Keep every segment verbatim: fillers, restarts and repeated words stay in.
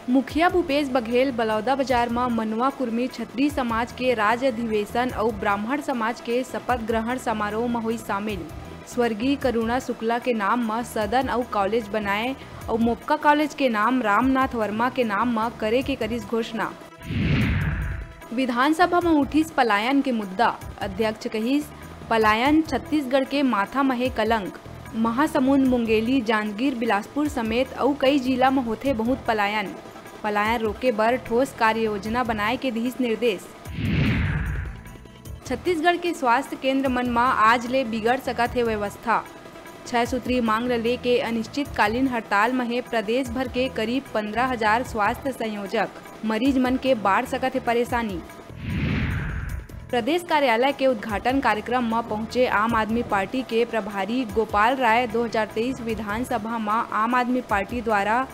मुखिया भूपेश बघेल बलौदा बाजार म मनवा कुर्मी छतरी समाज के राज्य अधिवेशन अउ ब्राह्मण समाज के शपथ ग्रहण समारोह म होइस शामिल। स्वर्गीय करुणा शुक्ला के नाम म सदन अउ कॉलेज बनाए अउ मोपका कॉलेज के नाम रामनाथ वर्मा के नाम म करे के करिस घोषणा। विधानसभा म उठिस पलायन के मुद्दा। अध्यक्ष कहिस, पलायन छत्तीसगढ़ के माथा म हे कलंक। महासमुंद, मुंगेली, जांजगीर, बिलासपुर समेत अउ कई जिला म होथे बहुत पलायन। पलायन रोके बर ठोस कार्य योजना बनाए के दिहिस निर्देश। छत्तीसगढ़ के स्वास्थ्य केंद्र मन म आज ले बिगड़ सकत हे व्यवस्था। छह सूत्री मांग ल लेके अनिश्चितकालीन हड़ताल म हे प्रदेश भर के करीब पंद्रह हजार स्वास्थ्य संयोजक। मरीज मन के बाढ़ सकत हे परेशानी। प्रदेश कार्यालय के उद्घाटन कार्यक्रम म पहुंचे आम आदमी पार्टी के प्रभारी गोपाल राय दो हज़ार तेईस विधानसभा म आम आदमी पार्टी द्वारा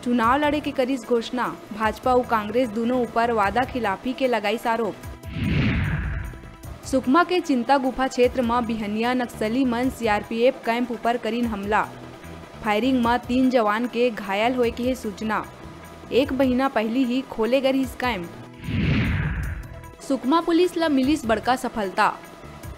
चुनाव लड़े के करिस घोषणा। भाजपा अउ कांग्रेस दूनों ऊपर वादा खिलाफी के लगाइस आरोप। सुकमा के चिंता गुफा क्षेत्र म बिहनिया नक्सली मन सीआरपीएफ कैंप ऊपर करिन हमला। फायरिंग म तीन जवान के घायल होए के हे सूचना। एक महीना पहिली ही खोले गे रिहिस कैंप। सुकमा पुलिस ल मिलिस बड़का सफलता।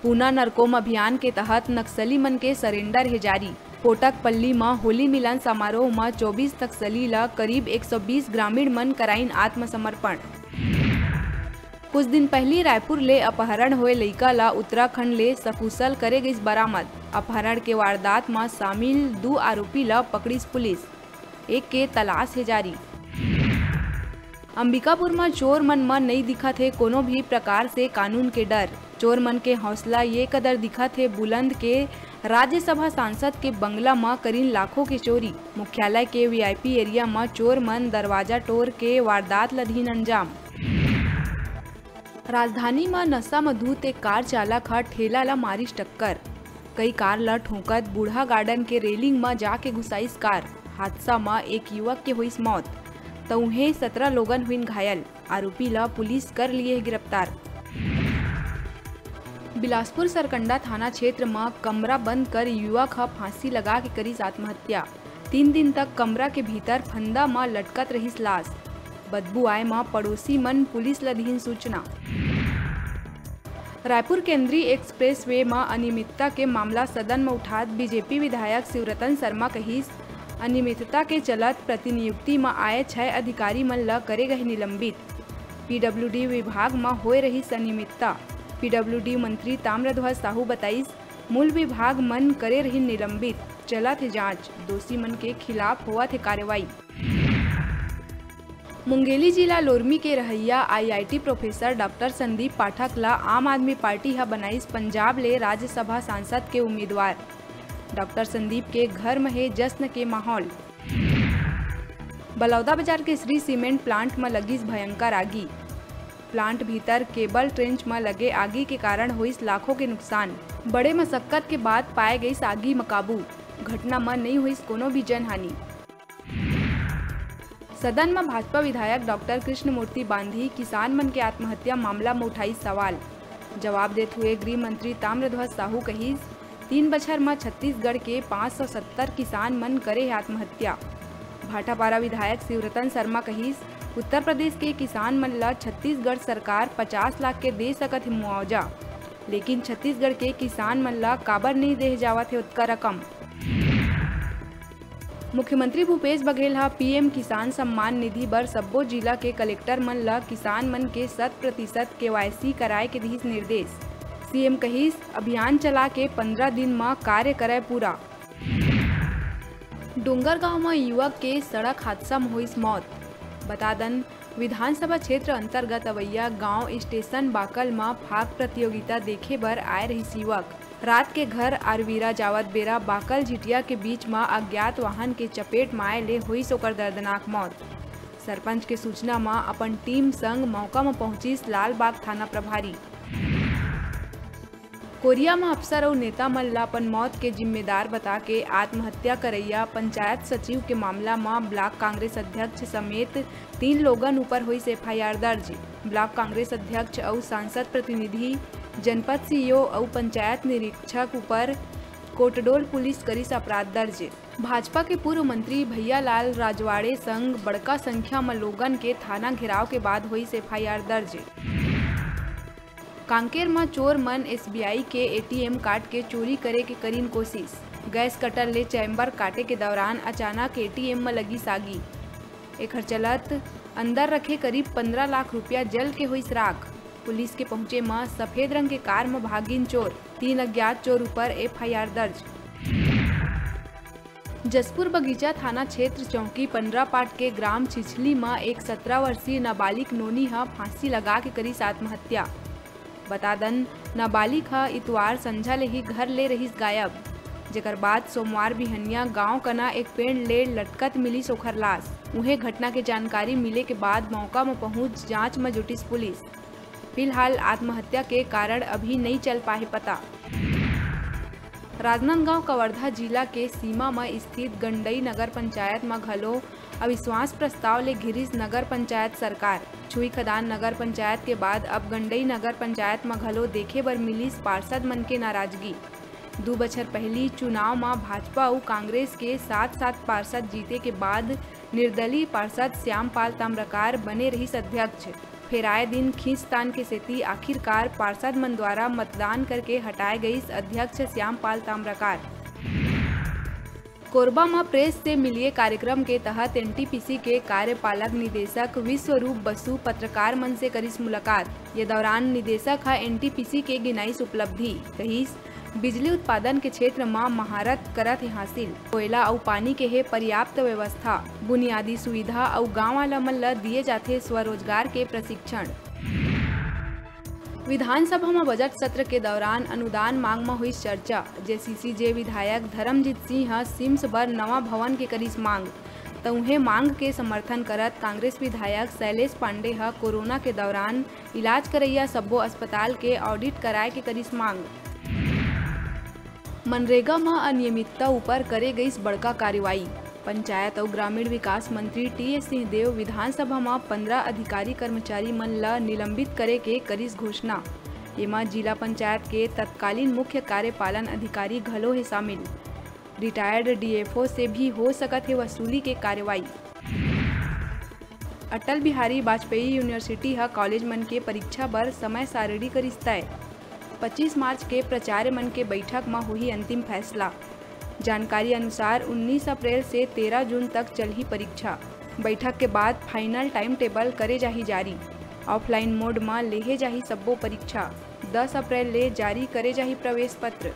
पूना नरकोम अभियान के तहत नक्सली मन के सरेंडर हे जारी। कोटकपल्ली म होली मिलन समारोह म चौबीस नक्सली ल करीब एक सौ बीस ग्रामीण मन कराइन आत्मसमर्पण। कुछ दिन पहिली रायपुर ले अपहरण होए लइका ल उत्तराखंड ले सकुशल करे गइस बरामद। अपहरण के वारदात म शामिल दू आरोपी ल पकड़िस पुलिस। एक के तलाश हे जारी। अंबिकापुर म चोर मन म नइ दिखत हे कोनो भी प्रकार से कानून के डर। चोर मन के हौसला ये कदर दिखत हे बुलंद के राज्यसभा सांसद के बंगला म करिन लाखों के चोरी। मुख्यालय के वीआईपी एरिया म चोर मन दरवाजा टोर के वारदात ल दीन अंजाम। राजधानी म नशा म धुत एक कार चालक ह ठेला ल मारिस टक्कर। कई कार ल ठोंकत बूढ़ा गार्डन के रेलिंग म जाके घुसाइस कार। हादसा म एक युवक के होइस मौत, त उहें सतरा लोगन हुइन घायल। आरोपी ल पुलिस कर लिए हे गिरफ्तार। बिलासपुर सरकंडा थाना क्षेत्र म कमरा बंद कर युवक ह फांसी लगा के करिस आत्महत्या। तीन दिन तक कमरा के भीतर फंदा म लटकत रहिस लाश। बदबू आए म पड़ोसी मन पुलिस ल दीन सूचना। रायपुर केंद्रीय एक्सप्रेसवे म अनियमितता के मामला सदन म उठात बीजेपी विधायक शिवरतन शर्मा कहिस, अनियमितता के चलत प्रतिनियुक्ति म आए छह अधिकारी मन ल करे गए निलंबित। पीडब्ल्यूडी विभाग म होए रहिस अनियमितता। पीडब्ल्यूडी मंत्री ताम्रध्वज साहू बताइस, मूल विभाग मन करे रहिन निलंबित, चलत हे जांच, दोषी मन के खिलाफ होवत हे कार्रवाई। मुंगेली जिला लोरमी के रहइया आईआईटी प्रोफेसर डॉक्टर संदीप पाठक ला आम आदमी पार्टी ह बनाइस पंजाब ले राज्यसभा सांसद के उम्मीदवार। डॉक्टर संदीप के घर म हे जश्न के माहौल। बलौदा बाजार के श्री सीमेंट प्लांट म लगिस भयंकर आगी। प्लांट भीतर केबल ट्रेंच म लगे आगी के कारण होइस लाखों के नुकसान। बड़े मशक्कत के बाद पाए गइस आगी म काबू। घटना म नइ होइस कोनो भी जनहानि। सदन म भाजपा विधायक डॉक्टर कृष्णमूर्ति बांधी किसान मन के आत्महत्या मामला म उठाइस सवाल। जवाब देत हुए गृह मंत्री ताम्रध्वज साहू कहिस, तीन बछर म छत्तीसगढ़ के पाँच सौ सत्तर किसान मन करे हे आत्महत्या। भाटापारा विधायक शिवरतन शर्मा कहिस, उत्तर प्रदेश के किसान मन ल छत्तीसगढ़ सरकार पचास लाख के दे सकत हे मुआवजा, लेकिन छत्तीसगढ़ के किसान मन ल काबर नइ देहे जावत हे ओतका रकम। मुख्यमंत्री भूपेश बघेल ह पीएम किसान सम्मान निधि बर सब्बो जिला के कलेक्टर मन ल किसान मन के शत प्रतिशत केवाईसी कराए के दिहिस निर्देश। सीएम कहिस, अभियान चला के पंद्रह दिन म कार्य करय पूरा। डोंगरगांव म युवक के सड़क हादसा म होइस मौत। बता दन, विधानसभा क्षेत्र अंतर्गत अवइया गांव स्टेशन बाकल म फाग प्रतियोगिता देखे बर आए रहिस युवक। रात के घर आरवीरा जावत बेरा बाकल झिटिया के बीच म अज्ञात वाहन के चपेट म आए ले होइस ओकर दर्दनाक मौत। सरपंच के सूचना म अपन टीम संग मौका म पहुंचिस लालबाग थाना प्रभारी। कोरिया म अफसर अउ नेता मन ल अपन मौत के जिम्मेदार बता के आत्महत्या करइया पंचायत सचिव के मामला म ब्लॉक कांग्रेस अध्यक्ष समेत तीन लोगन ऊपर होइस एफआईआर दर्ज। ब्लॉक कांग्रेस अध्यक्ष अउ सांसद प्रतिनिधि, जनपद सीईओ अउ पंचायत निरीक्षक ऊपर कोटडोल पुलिस करिस अपराध दर्ज। भाजपा के पूर्व मंत्री भैयालाल राजवाड़े संग बड़का संख्या म लोगन के थाना घेराव के बाद होइस एफआईआर दर्ज। कांकेर म चोर मन एसबीआई के एटीएम काट के चोरी करे के करिन कोशिश। गैस कटर ले चैम्बर काटे के दौरान अचानक एटीएम म लगिस आगी। एखर चलत अंदर रखे करीब पंद्रह लाख रुपया जल के होइस राख। पुलिस के पहुंचे म सफेद रंग के कार म भागिन चोर। तीन अज्ञात चोर ऊपर एफआईआर दर्ज। जसपुर बगीचा थाना क्षेत्र चौकी पंडरापाट के ग्राम छिछली म एक सत्रह वर्षीय नाबालिग नोनी ह फांसी लगा के करिस आत्महत्या। बता दन, नाबालिग ह इतवार संझा ले ही घर ले रहिस गायब, जेकर बाद सोमवार बिहनिया गांव कना एक पेड़ ले लटकत मिलिस ओखर लाश। उहें, घटना के जानकारी मिले के बाद मौका म पहुंच जांच म जुटिस पुलिस। फिलहाल आत्महत्या के कारण अभी नइ चल पाहे पता। राजनांदगांव कवर्धा जिला के सीमा म स्थित गंडई नगर पंचायत म घलो अविश्वास प्रस्ताव ले घिरिस नगर पंचायत सरकार। छुईखदान नगर पंचायत के बाद अब गंडई नगर पंचायत म घलो देखे बर मिलिस पार्षद मन के नाराजगी। दू बछर पहिली चुनाव म भाजपा अउ कांग्रेस के सात-सात पार्षद जीते के बाद निर्दलीय पार्षद श्यामपाल ताम्रकार बने रहिस अध्यक्ष। फेर आए दिन खींचतान के सेती आखिरकार पार्षद मन द्वारा मतदान करके हटाए गइस अध्यक्ष श्यामपाल ताम्रकार। कोरबा म प्रेस से मिलिए कार्यक्रम के तहत एनटीपीसी के कार्यपालक निदेशक विश्वरूप बसु पत्रकार मन से करिस मुलाकात। ये दौरान निदेशक ह एनटीपीसी के गिनाइस उपलब्धि, कहिस, बिजली उत्पादन के क्षेत्र म महारत करत हे हासिल, कोयला अउ पानी के हे पर्याप्त व्यवस्था, बुनियादी सुविधा अउ गांव वाला मन ल दिए जाथे स्वरोजगार के प्रशिक्षण। विधानसभा म बजट सत्र के दौरान अनुदान मांग म होइस चर्चा। जेसीसीजे विधायक धर्मजीत सिंह ह सिम्स बर नवा भवन के करिस मांग। त उहें, मांग के समर्थन करत कांग्रेस विधायक शैलेश पांडे ह कोरोना के दौरान इलाज करइया सब्बो अस्पताल के ऑडिट कराए के करिस मांग। मनरेगा म अनियमितता ऊपर करे गइस बड़का कार्रवाई। पंचायत अउ ग्रामीण विकास मंत्री टीएस सिंहदेव विधानसभा म पंद्रह अधिकारी कर्मचारी मन ल निलंबित करे के करिस घोषणा। एमा जिला पंचायत के तत्कालीन मुख्य कार्यपालन अधिकारी घलो हे शामिल। रिटायर्ड डीएफओ से भी हो सकत हे वसूली के कार्रवाई। अटल बिहारी वाजपेयी यूनिवर्सिटी ह कॉलेज मन के परीक्षा बर समय सारिणी करिस तय। पच्चीस मार्च के प्राचार्य मन के बैठक म होही अंतिम फैसला। जानकारी अनुसार उन्नीस अप्रैल से तेरह जून तक चलही परीक्षा। बैठक के बाद फाइनल टाइम टेबल करे जाही जारी। ऑफलाइन मोड म लेहे जाही सब्बो परीक्षा। दस अप्रैल ले जारी करे जाही प्रवेश पत्र।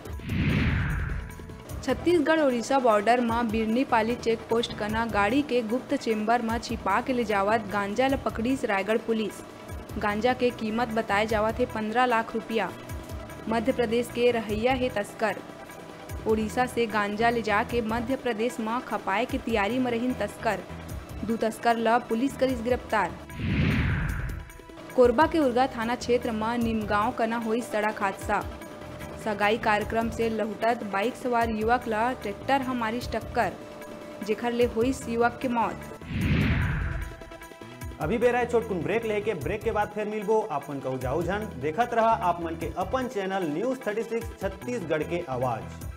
छत्तीसगढ़ ओडिशा बॉर्डर म बिरनीपाली चेक पोस्ट कना गाड़ी के गुप्त चेम्बर म छिपा के ले जावत गांजा ल पकड़िस रायगढ़ पुलिस। गांजा के कीमत बताए जावत हे पंद्रह लाख रुपया। मध्य प्रदेश के रहइया हे तस्कर। ओडिशा से गांजा ले जाके मध्य प्रदेश म खपाए के तियारी म रहिन तस्कर। दू तस्कर ल पुलिस करिस गिरफ्तार। कोरबा के उरगा थाना क्षेत्र म निमगांव कना होइस सड़क हादसा। सगाई कार्यक्रम से लहुटत बाइक सवार युवक ल ट्रैक्टर ह मारिस टक्कर, जेखर ले होइस युवक के मौत। अभी बेरा हे छोटकुन ब्रेक लेके, ब्रेक के बाद फेर मिलबो। आप मन कहू जाऊ झन, देखत रहा आप मन के अपन channel news thirty six Chhattisgarh के आवाज।